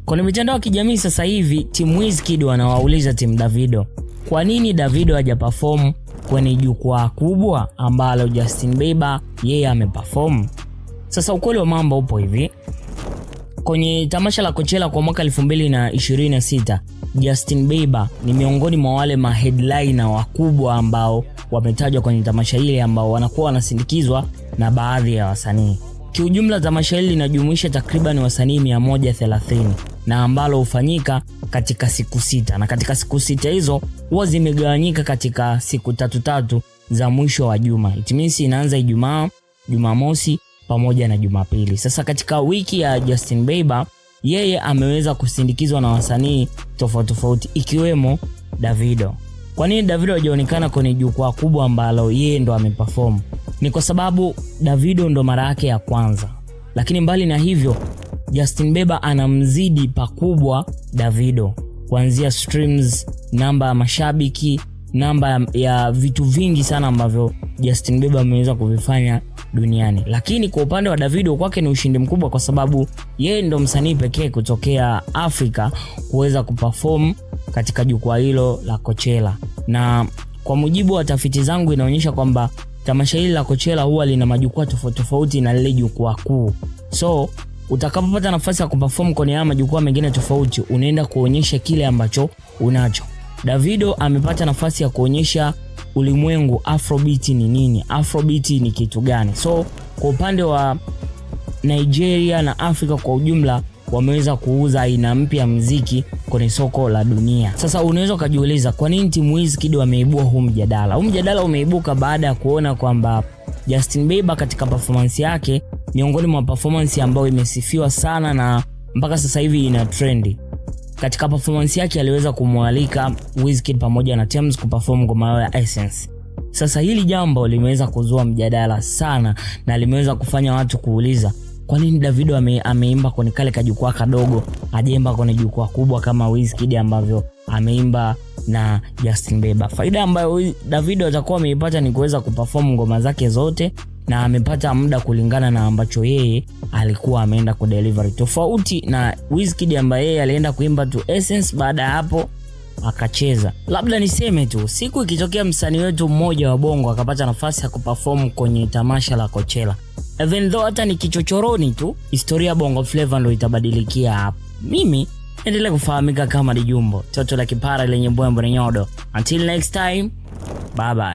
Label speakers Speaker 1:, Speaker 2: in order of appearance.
Speaker 1: Kwenye mitandao ya kijamii sasa hivi timu Wizkid wanawauliza timu Davido, kwa nini Davido hajaperform kwenye jukwaa kubwa ambalo Justin Bieber yeye ameperform? Sasa ukweli wa mambo upo hivi. Kwenye tamasha la Coachella kwa mwaka 2026, Justin Bieber ni miongoni mwa wale ma headliner wakubwa ambao wametajwa kwenye tamasha hili, ambao wanakuwa wanasindikizwa na baadhi ya wasanii. Kiujumla, tamasha hili linajumuisha takriban wasanii 130 na ambalo hufanyika katika siku 6, na katika siku 6 hizo huwa zimegawanyika katika siku tatu tatu za mwisho wa juma. It means inaanza Ijumaa, Jumamosi pamoja na Jumapili. Sasa katika wiki ya Justin Bieber, yeye ameweza kusindikizwa na wasanii tofauti tofauti ikiwemo Davido. Kwa nini Davido hajaonekana kwenye jukwaa kubwa ambalo yeye ndo ameperform? Ni kwa sababu Davido ndo mara yake ya kwanza. Lakini mbali na hivyo, Justin Bieber anamzidi pakubwa Davido, kuanzia streams, namba ya mashabiki, namba ya vitu vingi sana ambavyo Justin Bieber ameweza kuvifanya duniani. Lakini kwa upande wa Davido, kwake ni ushindi mkubwa kwa sababu yeye ndo msanii pekee kutokea Afrika kuweza kuperform katika jukwaa hilo la Coachella. Na kwa mujibu wa tafiti zangu inaonyesha kwamba tamasha hili la Coachella huwa lina majukwaa tofauti tofauti na lile jukwaa kuu. So utakapopata nafasi ya kuperform kwenye haya majukwaa mengine tofauti, unaenda kuonyesha kile ambacho unacho. Davido amepata nafasi ya kuonyesha ulimwengu Afrobeat ni nini, Afrobeat ni kitu gani. So kwa upande wa Nigeria na Afrika kwa ujumla, wameweza kuuza aina mpya ya muziki kwenye soko la dunia. Sasa unaweza ukajiuliza kwa nini timu Wizkid wameibua huu mjadala. Huu mjadala umeibuka baada ya kuona kwamba Justin Bieber katika performance yake, miongoni mwa performance ambayo imesifiwa sana na mpaka sasa hivi ina trendi, katika performance yake aliweza kumwalika Wizkid pamoja na Tems kuperform ngoma yao ya Essence. Sasa hili jambo limeweza kuzua mjadala sana na limeweza kufanya watu kuuliza kwa nini Davido ameimba kwenye kale kajukwaa kadogo, hajaimba kwenye jukwaa kubwa kama Wizkid ambavyo ameimba na Justin Bieber. Faida ambayo Davido atakuwa ameipata ni kuweza kuperform ngoma zake zote na amepata muda kulingana na ambacho yeye alikuwa ameenda kudelivery, tofauti na Wizkid ambaye yeye alienda kuimba tu Essence, baada ya hapo akacheza. Labda niseme tu, siku ikitokea msanii wetu mmoja wa Bongo akapata nafasi ya kuperform kwenye tamasha la Coachella, even though hata ni kichochoroni tu, historia Bongo Flava ndo itabadilikia hapo. Mimi endelea kufahamika kama Dijumbo, toto la kipara lenye mbwembwe na nyodo. Until next time, bye bye.